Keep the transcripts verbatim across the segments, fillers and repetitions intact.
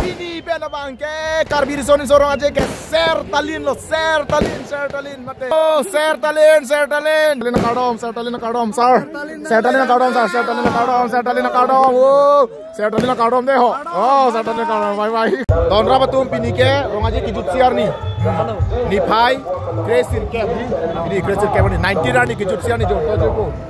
Pini pen abang ke Karbi Riso Nimso Rong Aje ke ser talin lo, ser talin, ser talin mate. Oh, ser talin, ser talin. Talin kardom, ser talin kardom, sir. Ser talin kardom, sir. Ser talin kardom, ser talin kardom. Oh, ser talin kardom dei ho. Oh, ser talin kardom. Bye bye. Don rap atum, pini ke Rong Aje kejutsi arni. Niphai kre sirkep. Pini kre sirkep arni, nineteen arni kejutsi arni jo.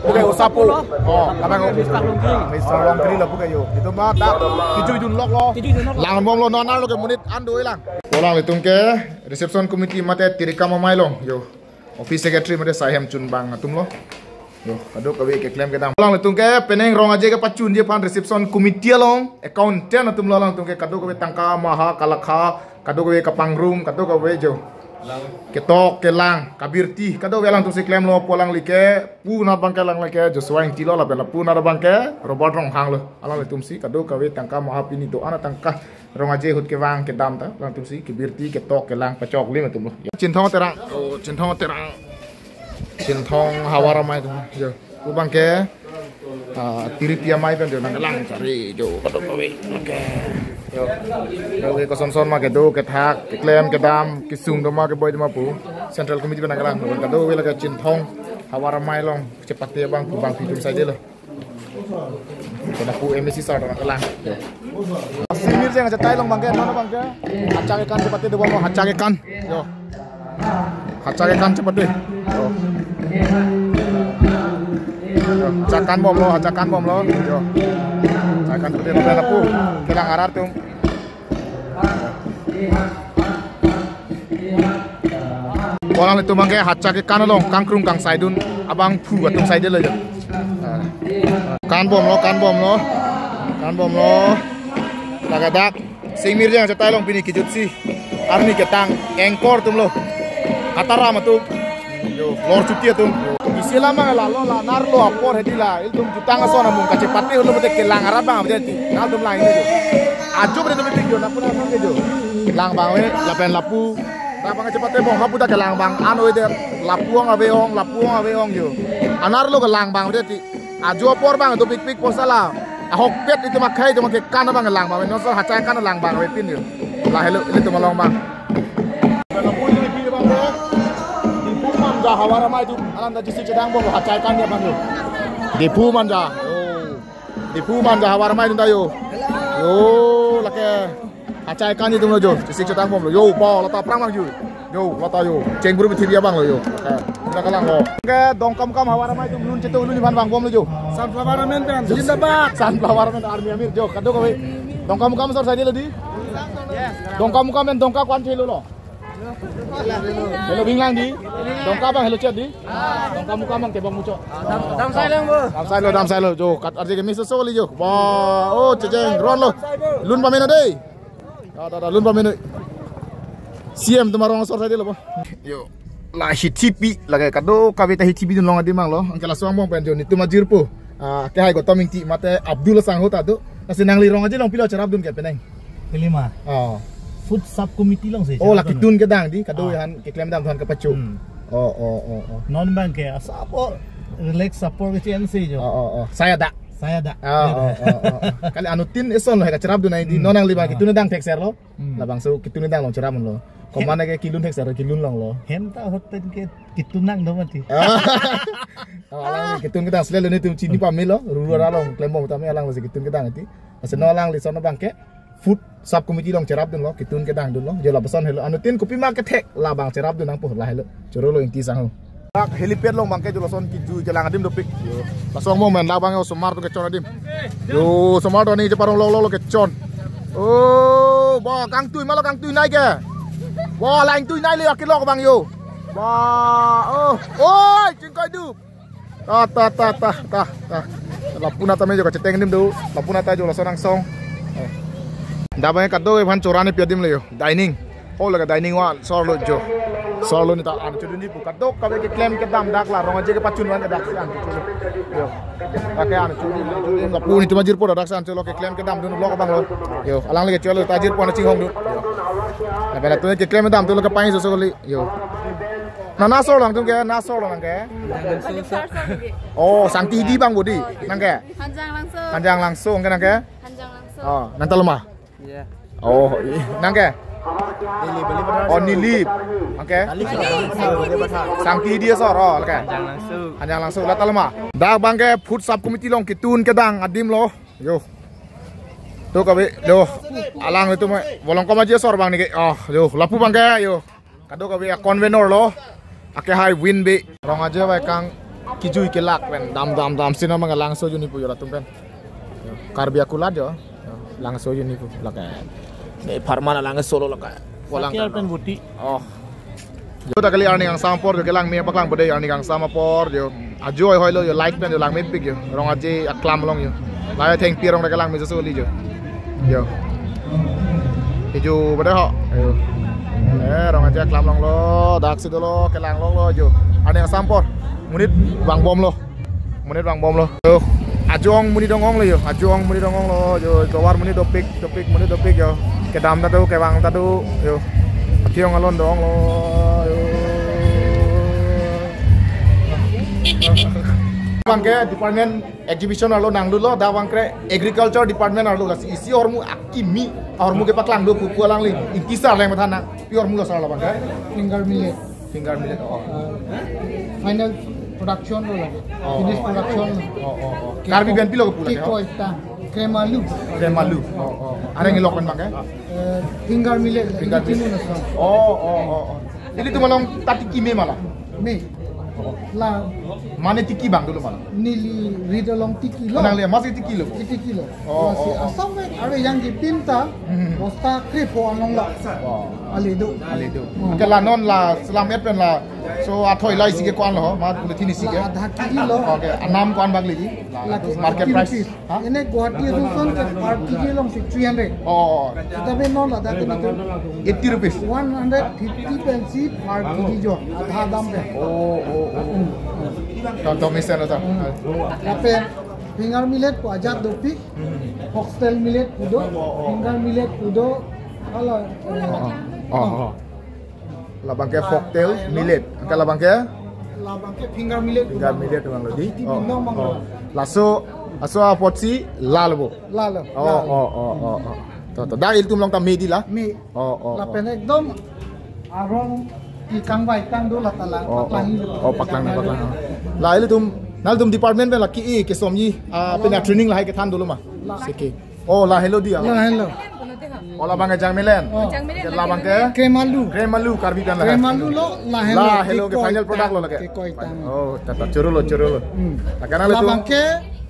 Puke usapo. Oh, labang Mister Longkri. Mister Longkri lo puke yo. Itum ma dak kejui dunlok lo. Kejui dunlok lo. Lang bom lo, non arlo ke monit an do-i lang. Pu alanglitum ke reception committee mate tirikam amei along yo. Office secretary mate saihem chunbang atum lo. Yo, kadokave keklem kedam. Pu alanglitum ke penang Rong Aje kepachunji aphan reception committee along accountant atum lo, alanglitum ke kadokave tangka maha kalakha, kadokave kapangrum, kadokave jo. Ketok, kelang, kabirti, kadokave alangtum si klemlo. Pu alangli ke, pu anat abang ke alangli ke Joshua Ingti lo, lapen lapu anat abang ke Robert Ronghang lo. Alanglitum si kadokave tangka maha pini do-an atangka Rong Aje ahut kevang kedam ta, alangtum si kebirti, ketok, kelang, pachoklim atum lo. Chinthong Terang, oh, Chinthong Terang. Chinthong Havar Amei atum. Yo, pu abang ke, ah, tiripi amei pen jo nangkelang sari jo, kadokave. Oke. Yo. Kadokave koson son ma kedo, kethak, keklem kedam, kesung do ma, keboi do ma pu Central Committee pen nangkelang. Kadokave lake Chinthong Havar Amei along chepate abang pu bangpi atum saide lo. Kena pu M A C sir nangkelang. Yo. Singmir jeng aja tai along abang ke, non abang ke. Hachak ekan chepate do bom, hachak ekan. Yo. Hachak ekan chepate. Yo. Yo. Hachak ekan bom lo, hachak ekan bom lo. Yo. Hachak ekan chepate lo, lapu kelang arat atum. Pu alanglitum abang ke hachak ekan along kangkrung kangsaidun abangphu atum saide lo jo. Ah. Kan bom lo, kan bom lo. Kan bom lo. Lake dak Singmir jeng aja tai along pini kejutsi arni ketang anchor atum lo. Kataram atum. Yo, lor chuti atum. Isi alam abang la lo, la nar lo apor hedi la. Ilitum jutang ason amung kachepate holo mate kelang arat abang ave ti. Nangtum lang ini jo. Ajo bre dumi video na puna ason ke jo. Lang abang ave, lapen lapu. Dak abang kachepate bom hapu dak kelang abang an ave det. Lapu ong ave ong, lapu ong ave ong jo. Anar lo kelang abang ave ti. Ajo apor abang dopikpik pu sala. Ahokpet itum akhei itum kekan abang lang abang ave. Non sir hachak ekan lang abang ave pini. Lahelo, ilitum along abang. Diphu Manja Havar Amei atum, alam ta jisi chedang bom, hachak ekan dia abang yo. Diphu Manja. Oh. Diphu Manja Havar Amei atum ta yo. Yo, lake hachak ekan atum lo jo, jisi chedang bom lo. Yo, bo, lata aphrang abang yo. Yo, lata yo. Chengburu bithi abang lo yo. Eh, nangkelang lo. Ke Dongkamukam Havar Amei atum lun cheto lun iban vang bom lo jo. Sunflower Amendment, zindabad. Sunflower Amendment, Army Amir jo. Kadokave. Dongkamukam sir saide lo di. Dongkamukam pen Dongka ko-an thelo lo. Helo binglang di. Dongka abang helo chet di. Dongkamukam abang tebang muchot. Dam sai lang bo. Dam sai lo, dam sai lo. Jo, kat arje ke miso soli jo. Wah, oh, chejeng, ron lo. Lun pamena dei. Da, da, da, lun pamena. C M atum arong asor saide lo bo. Yo, la hithi pi, lake kadokave ta hithi pidun long adim abang lo. Anke laso angbong pen jo netum ajirpo. Ah, kehai Gautam Ingti mate Abdul sangho ta do. Lasi nangli Rong Aje along pilo cherapdun ke penang? Pili ma. Oh. Food sub committee along si. Oh, la cherapdun. Kitun kedang di, kado Ah. Yan keklem kedam aphan kepacho. Hmm. Oh, oh, oh, oh. Non abang ke, asap, oh, relax apor ke chen si jo. Oh, oh, oh. Saya dak. Saya dak. Oh, Ya. Oh, oh, oh, oh. Kali anuttin eson lo, hai kacherapdun ai di, Hmm. Non nangli abang Ah. Kitun kedang thekser lo. Hmm. Labangso kitun kedang along cherapdun lo. Komat ke kelun thekser, kelun long lo. Hem ta hoten ke kitun nang do mati. Oh, alang kitun kedang sele lo netum chini pame lo, ruru arlo klem bom tame alang lo si kitun kedang ti. Ase non alangli son abang ke food sub committee along cherapdun lo, kitun kedang dun lo. Jo lapuson helo. Anuttin kopima kethek labang cherapdun nangpo lahelo. Choro lo Ingti sangho. Dak helipad along abang ke jo lason kejui kelang adim dopik. Yo. Lason mo men labang osomar atum kechon adim. Yo, osomar atum ni cheparong lo lo lo kechon. Oh, bo kangtui ma lo kangtui nei ke. Bo la ingtui nei le akilok abang yo. Ba, oh, oi, chingkoi du. Ta, ta, ta, ta, ta, ta. Lapu anat tame jo kacheteng adim do. Lapu anat ta jo lason angsong. Eh. Dak abang ke kado aphan chorani pi adim le yo. Dining. Oh, lake dining one. Sor lo jo. Sor lo neta an chodun di pu. Kadokave keklem kedam dak la Rong Aje kepachun aphan ke dak si an chodun. Yo. Lake an chodun, chodun. Lapu netum ajirpo dak si an cholo keklem kedam dun lo abang lo. Yo. Alangli ke cholo ta ajirpo an chinghong dun. Yo. Lapen latum keklem kedam dun lo ke pai so so kali. Yo. Na, na sor lang atum ke, na sor lang ke. Sar sar lagi. Oh, Sangti di abang bodi. Nang ke? Hanjang Langso. Hanjang Langso, nang ke, nang ke? Hanjang Langso. Oh, nang ta lo ma? Iya. Oh, i- nang ke? Nilip, Nilip Bathar. Oh, Nilip. Nang ke? Kali Bathar. Nilip Bathar. Sangti dia sor, oh, ke? Hanjanglangso. Hanjanglangso, la ta lo ma. Dak abang ke food sub committee along ketun kedang adim lo. Yo. To kave, yo. Alanglitum, bolong koma dia sor abang neke. Oh, yo. Lapu abang ke, yo. Kadokave a-convenor lo. Ake hai win be. Rong aje bai kang kijui kelak pen. Dam, dam, dam. Sino mang Langso juni pu yo latum pen. Karbi akulat yo. Langso juni pu. Lake. Ne pharman Langso lo lake. Walang Sakyar kan. Pen buti. Oh. Jo ta kali arni kangsam apor jo kelang me paklang bode arni kangsam apor jo. Ajo hoi lo jo light pen jo lang me pik jo. Rong aje aklam along jo. Lahai thengpi arong ta kelang me jo soli jo. Jo. Ijo bade ho. Jo. Eh, rong aje aklam along lo, dak si dolo kelang along lo jo. Arni kangsam apor. Monit vangbom lo. Monit vangbom lo. Jo. Ajo ong monit ong ong lo jo. Ajo ong monit ong ong lo jo. Tovar monit dopik, dopik, monit dopik jo. Kedam ta do, kevang ta do jo. Athiong alon do ong lo jo. Abang ke department exhibition arlo nangdunlo, dak abang ke agriculture department arlo, lasi isi ahormu akimi ahormu kepaklang do pu pu alangli. Ingti sar lang matha nang. Pi ahormu lo sar labang ke? Finger millet. Finger millet, oh. Uh, final production lo lagi. Oh, finish oh. Production lo. Oh, oh, oh. Karbi pen pilo ke pu lagi, oh? Kikoi tang. Kremalu. Kremalu. Oh, oh. Areng ilok pen abang ke? Uh, finger millet. Finger millet. Ini timun asam. Oh, oh, oh, oh. Ilitum along ta tiki me ma la? Me. Oh. La. Mane tiki abang dolo ma la? Neli rit along tiki lo. Nang le mas tiki lo. Tiki lo. Oh, masih oh, oh. Asam me, are yang di pinta, hmm. Bosta krepho along la. Oh. Ale do. Ale do. Oh. Ke la non la selam et pen la. So athoi la isi ke ko-an lo, ma polythene isi ke. La adha kilo lo. Okay, anam ko-an bang lagi? La, la market price. Rupees. Ha? Ene Guwahati ason ke per kg along si three hundred. Oh, oh, oh. Seta be non la dati nito. Eighty rupees. One hundred fifty pensi per kg jo. Adha dam pe. Oh, oh, oh. Hmm. To, to mesen lo to. Hmm. Lapen finger millet pu ajat dopik. Hmm. Foxtail millet pu do. Oh, oh. Finger millet pu do. Hala. Oh, oh, oh. Labang ke foxtail millet. Angke labang ke? Labang ke finger millet. Finger millet abang lo di. Iti oh, bindong abang oh. Lo. Laso, laso apotsi la lo bo. La lo. Oh, la lo. Oh, oh, oh, oh. To, to. Dak ilitum along ta me di la? Me. Oh, oh, oh. Lapen ekdom arong ikang bai tang do la ta la. Oh, paklang oh. Lo. Oh, paklang, paklang. La ilitum, nanglitum department pen la ke-e kesom ji. Ah, pen la. Training lahai kethan dolo ma. La. Seke. Oh, lahelo di ya? Lahelo. Oh, labang ke jangmelen. Oh. Jangmelen. Labang ke? Kremalu. Kremalu, Karbi pen lahai. Kremalu lo, lahelo. Lahelo ke kikoi final product tang, lo lake. Kikoi tang. Oh, tata churu lo, churu lo. Hmm. Lakan nanglitum. Labang ke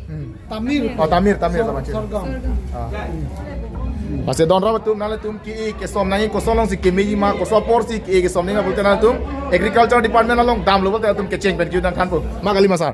hmm. Tamir. Oh, tamir, tamir. Sor-, labang churu. Sorghum. Ah. Pasi don ra atum nanglitum ke-e kesom nangji koson alongsi kemeji ma, koson aporsi ke-e kesom nangji ma pulote nanglitum agriculture department along damlo pulote atum kecheng pen kidun thanpo. Ma kali ma sar.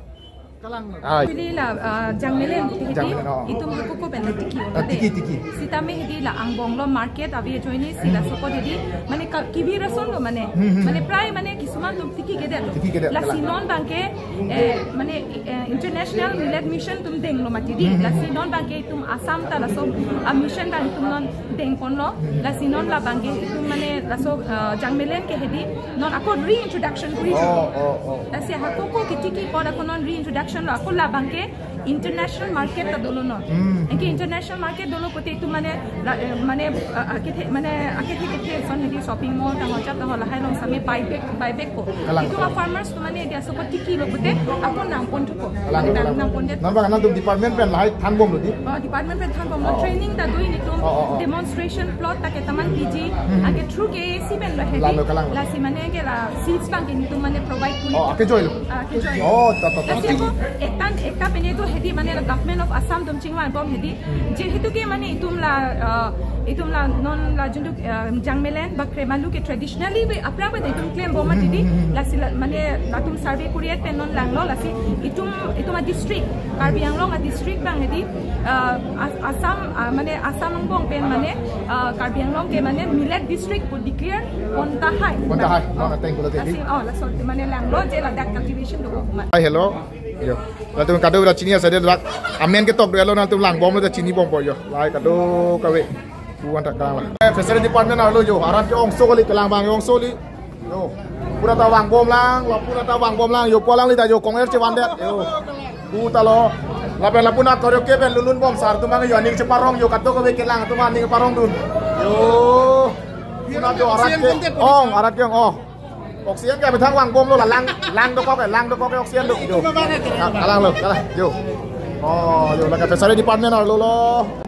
Kalang. Ai. Actually la, ah, jangmelen hedi, jangmelen, oh. Itum hako ko pen tiki. Ah, tiki, tiki. Sitame hedi la angbong lo market ave ajoine si laso apot hedi, mane ka-, kivir ason lo mane. Hmm, hmm. Mane prai mane kisuman atum tiki kedet lo. Tiki kedet, lasi kalang. Non abang ke, eh, mane, eh, International Millet Mission atum denglo mati di. Hmm, hmm, hmm. Lasi non abang ke itum Assam ta laso, ah, mission abang itum non dengponlo. Hmm. Lasi non labang ke itum mane laso, ah, jangmelen ke hedi non ako reintroduction kuri. Oh, oh, oh. Lasi hako ko kitiki apot ako non reintroduction lo, ako labang ke international market ta dolo non. Hmm. Anke international market dolo pulote itum mane la, eh, mane, ah, akethe, mane akethe kethe ason hedi shopping mall tang hoja tang ho lahai along same buyback, buyback po. Kalang, itum kalang. Farmers atum mane dia sopo tiki lo pulote ako nangpon thupo. Kalang, nang, kalang. Nangpondet. Non abang nanglitum department pen lahai thanbomlo di? Oh, department pen thanbomlo. Oh. Training ta do ilitum. Oh, oh, oh. Demonstration plot ta ketaman P G. Hmm. Anke through K A C pen lo hedi. Lalo kalang. Lasi mane ke la seeds abang ke itum mane provide kuri. Oh, ake joy lo. Ah, ake joy. Oh, ta, ta, ta. Lasi ako ekta, ekta pen edo hedi mane la Government of Assam atum chingvanbom hedi. Jehetu ke mane itum la, ah, itum la non la juntu, ah, jangmelen ba kremalu ke traditionally be aphrang pen itum klembom mati di. Hmm. Lasi la, mane latum survey kuri-et pen non langlo lasi itum, itum a-district, Karbi Anglong a-district abang hedi, ah, As-, Assam, ah, mane Assam angbong pen mane, ah, Karbi Anglong ke mane millet district pu declare pon tahai. Pon tahai, non ateng pulote di. Lasi, oh, laso mane langlo je ladak cultivation do. Hai, hello. Yo. Latum kado bra chini asa dia dak. Amen ketok do lo nanglitum langbomlo ta chinibompo yo. Lahai kadokave. Buan tak kalang la. Eh, Fishery Department arlo yo. Arat ke ongso kali kelang abang ongso li. Yo. Pura ta vangbom lang, la pura ta vangbom lang. Yo pu alangli ta yo kong-er chevandet. Yo. Pu ta lo. Lapen lapu na koryo ke pen lunlunbom sar atum abang yo aning cheparong yo kadokave kelang atum aning parongdun. Oh, arat ke ong, arat ke ong, oh. Oxygen ke abang thang vangbomlo la, lang, lang dokok ke, lang dokok ke oxygen do. Yo. Ka-, kalang lo, kalang. Yo. Oh, yo, la ke fishery department arlo lo.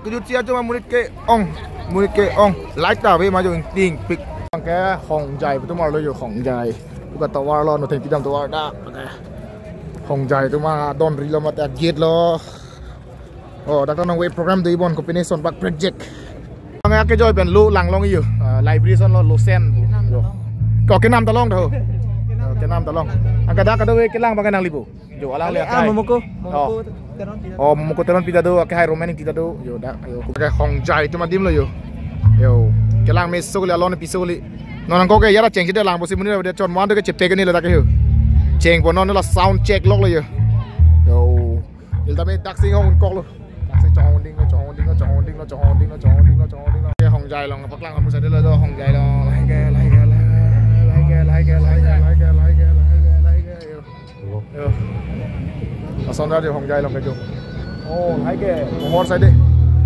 Kejut sia cuma monit ke ong, monit ke ong. Light ta ave ma yo, ingtingpik. Ke Hongjai pu atum arlo yo, Hongjai. Buka tovar lo, nothengpi dam tovar dak. Hongjai atum adon rilo mate gate lo. Oh, dak nangve program do ibon ko pine son bak project. Ang ake joy pen lo langlong iyo. Ah, library son lo, lo sen. Yo. Ko kenam ta long do. Oh, kenam ta long. Angke dak kadokave kelang bang nangli pu. Yo, alang le ah, akai. Momoko, oh. Momoko, Teron Pida. Oh, Momoko Teron Pida do, ake hai Roman Pida do. Yo, dak, yo. Ke Hongjai atum adim lo yo. Yo. Kelang meso kali, alon piso kali. Non angko ke yara cheng chede lang, bosi monit de chon wan do ke chepek ni lo dak yo. Cheng po non la sound check lok lo yo. Yo. Iltame dak sing hong kok lo. Dak sing chong ding lo, chong ding lo, chong ding lo, chong ding lo, chong ding lo, chong ding lo. Ke Hongjai along, paklang kamu sadelo do Hongjai along. Lahai ke, lahai ke, lahai ke, lahai ke. Yo. Lason rat yo Hongjai along ke yo. Oh, lahai ke. Mohor side.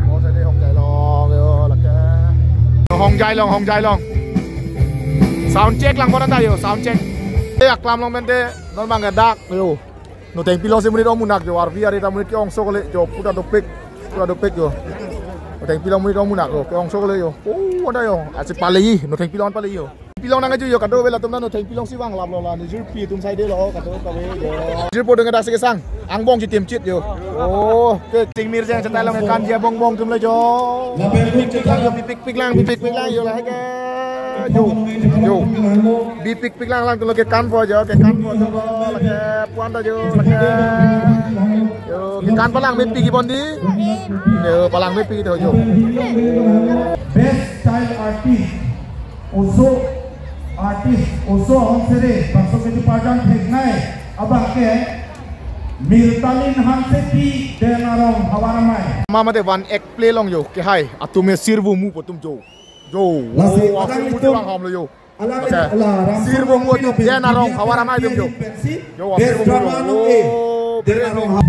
Mohor side Hongjai along yo, la ke. Hongjai along, Hongjai along. Sound check lang pon ta yo, sound check. Eh, aklam along pen te, non bang dak yo. Nothengpi alongsi monit ong munak yo, arvi ari ta monit ke-ongso kali yo, puta dopik, puta dopik yo. Nothengpi along monit ong munak yo, ke-ongso kali yo. Oh, ada yo, asi pale-i, nothengpi along pale-i yo. Pi along nangkeju yo, kadokave latum ta nothengpi alongsi vanglap lo la, nejirpi atum side lo, kadokave yo. Jirpo dengan dak si kesang, angbong chitim chit yo. Oh, ke Singmirjeng chetai along ke kanji abongbong atum lo yo. Bipik piklang, bipik piklang yo, lahai ke. Yo, yo. Bipik piklang lang atum lo kekan po yo, kekan po yo, la ke puan ta yo, la ke. Yo, kekan palang mepi kibon di. Yo, palang mepi to yo. Best Child Artist, oso artist, oso ahon sere, bangso keju parjan theknei abang ke Mirtalin Hansepi, Den Arong, Havar Amei. Mama de van ek play long yo, ke hai, atum e sirvo mu po atum yo. Yo, lasi oh, adang asirvo itum, bang ham lo yo. Ala, oke. Ala, Ramsung sirvo mu atum, Pino, Den Arong, Havar Amei atum yo. Pensi, yo, best asirvo mu drama yo. Nong e. Oh, Den Arong.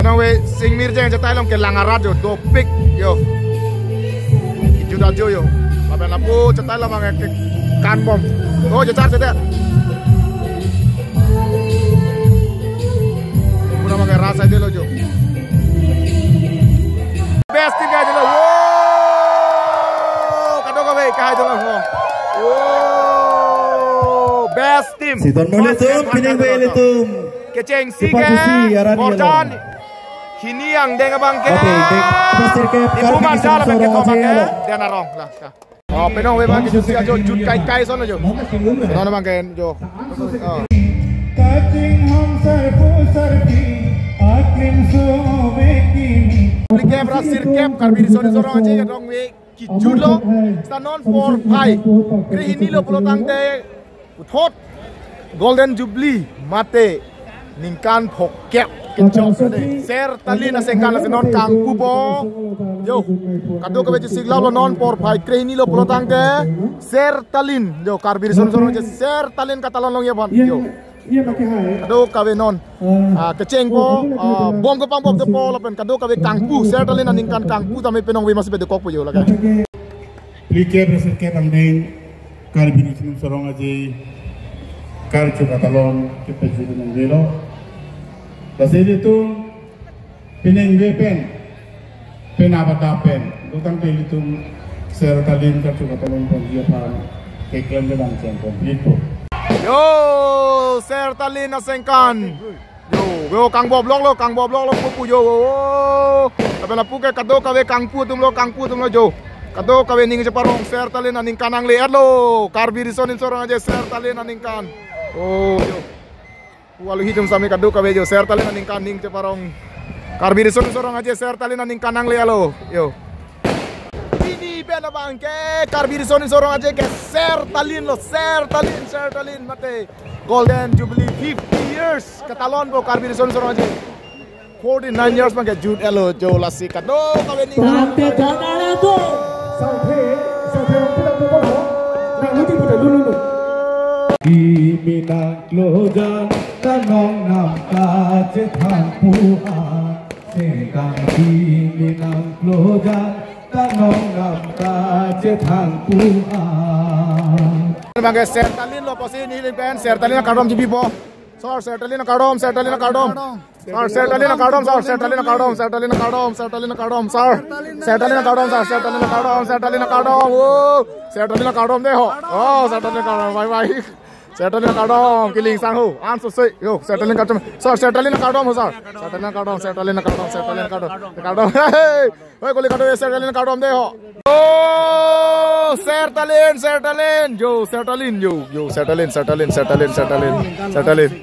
Nangve Singmirjeng chetai along kelang arat yo, dopik yo. Juda jo yo. Lapen lapu chetai along bang ke kanbom. Oh, jechar chetai. Pura bang ke rasa je lo jo. Best team kahai dolo. Wo! Kadokave kahai dolo. Wo! Best team. Siton mole tum, pining ve le tum. Kechengsi ke Borjan. Hini angdeng abang ke. Oke, dek, pasir ke, ibu Karbi mandal Sumsoro abang ke, abang ke. Aje alo. Den Arong la. Oh, penong ve bang ke jusi ajo jut kai kai son ajo. Non bang ke jo. Oh. Kaching hong sarpo sarpi, aklim sumo vekimi. Likep ra sirkep Karbi Riso Nimso Rong Aje kedongve kejut lo, seta non porphai krehini lo pulotangte puthot Golden Jubilee mate ningkan phokep kechok de. Ser Talin aningkan lasi non kangpupo. Yo, kadokave chesik lo non porphai krehini lo pulotangte Ser Talin. Yo, Karbi Riso Nimso Rong Aje Ser Talin katalon longji aphan. Yo. Kadokave non. Ah, kechengpo, ah, bom kepangbom dopo lapen kadokave kangpu, Ser Talin aningkan kangpu tame penong ve masi pedokokpo yo la ke. Likep ra sirkep angdeng Karbi Riso Nimso Rong Aje karcho katalon kepajut nangvelo. Lasi ilitum pining ve pen, penap adap pen, dotangte ilitum Ser Talin karcho katalon ponji aphan keklem kedam chengponpikpo. Yo, Ser Talin aningkan. Yo, yo, kangboblok lo, kangboblok lo, pupu yo. Lapen lapu ke kadokave kangpu atum lo, kangpu atum lo yo. Kadokave ning cheparong Ser Talin aningkan nangle-etlo. Karbi Riso Nimso Rong Aje Ser Talin aningkan. Oh, yo. Pu alohi atum sami kadokave yo, Ser Talin aningkan ning cheparong. Karbi Riso Nimso Rong Aje Ser Talin aningkan nangle-etlo. Yo. Pini pen abang ke Karbi Riso Nimso Rong Aje ke Ser Talin lo, Ser Talin, Ser Talin mate Golden Jubilee fifty years katalonpo Karbi Riso Nimso Rong Aje. Forty-nine years abang ke jut-etlo yo lasi kadokave ni. Tante jangan itu. Sangphe, sangphe orang tidak mau. Nang lucu betul dulu lu. Kimi nangklojan ta nongnam kachethang pu an. Sengkang kimi nangklojan ta nongnam kachethang pu an. Bangke Sertalin lo pusi neli pen Sertalin akardom chibipo. Sir, Sertalin akardom, Sertalin akardom. Sir, Sertalin akardom, sir, Sertalin akardom, Sertalin akardom, Sertalin akardom, sir. Sertalin akardom, sir, Sertalin akardom, Sertalin akardom. Oh, Sertalin akardom dei ho. Oh, Sertalin akardom, bye bye. Sertalin akardom, kiling sang ho. An so se, yo, Sertalin akardom. Sir, Sertalin akardom ho, sir. Sertalin akardom, Sertalin akardom, Sertalin akardom. Akardom. Hey, hey. Hoi, kuli kado Sertalin akardom dei ho. Oh, Sertalin, Sertalin. Yo, Sertalin, yo, yo, Sertalin, Sertalin, Sertalin, Sertalin, Sertalin.